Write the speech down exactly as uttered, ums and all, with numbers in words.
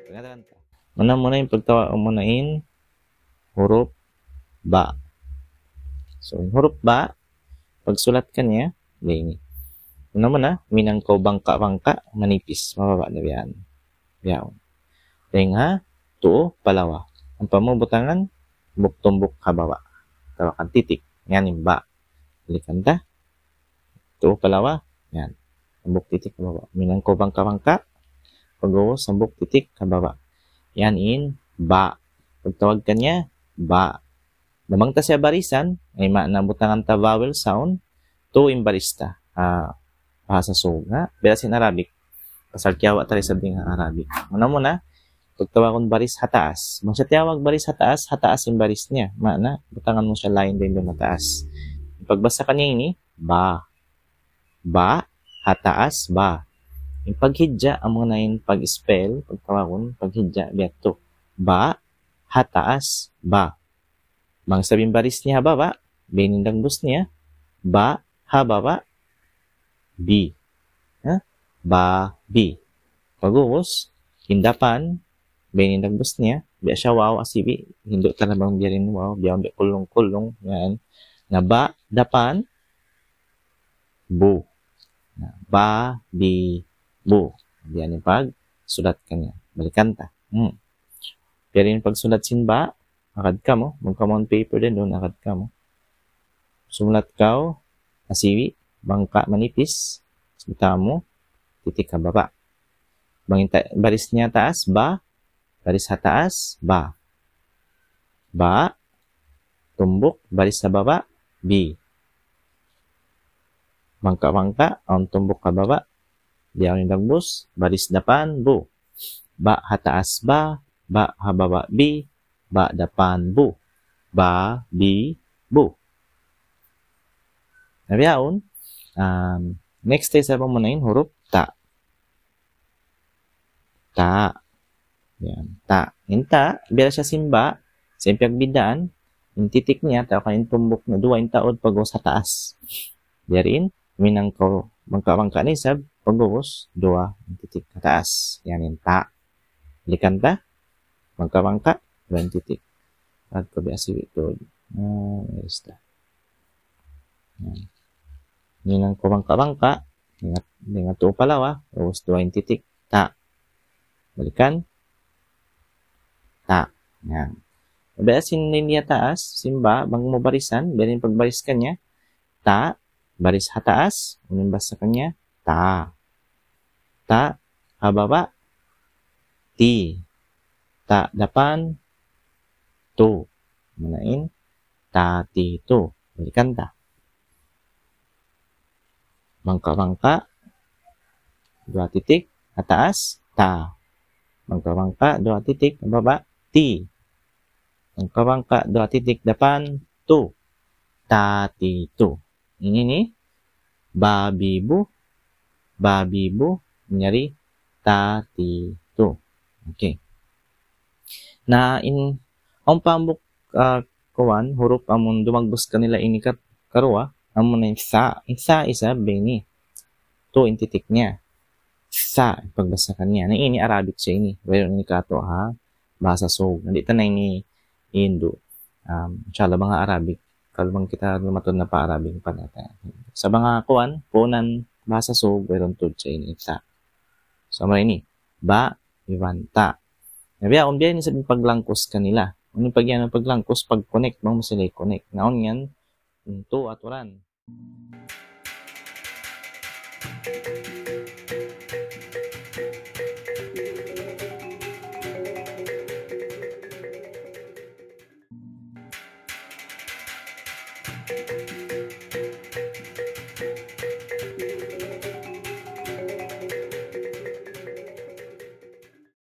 Pangataran ta. Muna-muna in pagtawagun mu na in hurup ba. So, in hurup ba, pagsulat kaniya, biya' ini. Muna-muna, minangkaw bangka'-bangka', manipis, mababa' na biya' yan. Biya' yan. Dayn ha tuu pa lawa. Ampa mu butangan, tumbuk-tumbuk ha baba'. Tawagun titik. Yan in ba. Balikan ta. Tuu pa lawa. Yan. Hambuuk titik ha baba'. Minangkaw bangka'-bangka'. Pag'ubus, hambuuk titik ha baba'. Yan in ba. Pagtawag kaniya, ba. Damang ta siya barisan, ay maana butangan ta vowel sound, tuu in baris ta. Ah, bahasa Sug, ha? Biya' sin Arabic. Pasal kiyawa' ta isab dayn ha Arabic. Muna-muna, pagtawagun baris ha taas. Bang siya tiyawag baris ha taas, ha taas in baris niya. Maana, butangan mu siya lain dayn duun ha taas. Pagbasa kaniya ini, ba. Ba, ha taas, ba. In paghidja', amu na in pag-spell, pagtawagun, paghidja', biya' tu. Ba, ha taas, ba. Bang isab in baris niya ha baba', biya' ini in dagbus niya, ba, ha baba', bi. Ha? Ba, bi. Pag'ubus, in dapan, biya' ini in dagbus niya, biya' siya waw, asibi', hindu' ta na bang biya' ini waw, biya' ini kulung-kulung, yan. Na ba, dapan, bu. Na, ba, bi, bu. Biya' ini in pagsulat kaniya. Balikan ta. Hmm. Biya' ini in pagsulat sin ba, agad kamu, bang kamu awn paper dayn duun, agad kamu. Sumulat kaw, asibi', bangka' manipis, sabi ta mu, titik ha baba'. Bang in ta-, baris niya taas, ba, baris ha taas, ba. Ba, tumbuk, baris ha baba', bi. Bangka'-bangka', awn tumbuk ha baba', biya' ini in dagbus, baris dapan, bu. Ba ha taas, ba, ba ha baba', bi, ba dapan, bu. Ba, bi, bu. Na bihaun, um, next ta isab muna in hurup ta. Ta. Yan, ta. In ta, biya' siya sin ba, sa' in piyagbiddaan, in titik niya, atawa kan in tumbuk niya, duwa in taud pag'ubus ha taas. Biya' diin, minangkaw bangka'-bangka' na isab, pag'ubus, duwa in titik ha taas. Yan in ta. Balikan ta, bangka'-bangka', duwa in titik. Agad kaw biya' asibi' tuud. Ah, yes ta. Yan. Minangkaw bangka'-bangka', ingat, ingat tuu pa lawa, ubus duwa in titik. Ta. Balikan. Ta. Yan. Biya' sin linya taas, sin ba, bang mu barisan, biya' diin pagbaris kaniya. Ta, baris ha taas, unu in basa kaniya? Ta. Ta, ha baba', ti. Ta, dapan, tu. Muna in, ta, ti, tu. Balikan ta. Bangka'-bangka', duwa titik, ha taas, ta. Bangka'-bangka', duwa titik, ha baba', ti. Bangka'-bangka', duwa titik, dapan, tu. Ta, ti, tu. Ini ini, ba, bi, bu, ba, bi, bu, miyari, ta, ti, tu. Okay. Na in, awn pa hambuuk, ah, kuwan, hurup amun dumagbus kanila ini ka-, karuwa, amun in sa, in sa isab biya' ini. Tu in titik niya. Sa, pagbasa kaniya. Na ini Arabic siya ini. Wayruun ini katu' ha bahasa Sug. Na di' ta na ini hindu'. Um, inshallah, bang ha Arabic. Kalu bang kita lumatud na pa Arabic, pa nata. Sa' bang ha kuwan, puunan bahasa Sug, wayruun tuud siya ini, sa. So, amuna ini, ba, iban ta. Na biya', awn biya' ini isab in paglangkus kanila. Unu in pag-iyanun paglangkus, pag-connect, bang mu sila i-connect. Na awn yan, in tu aturan.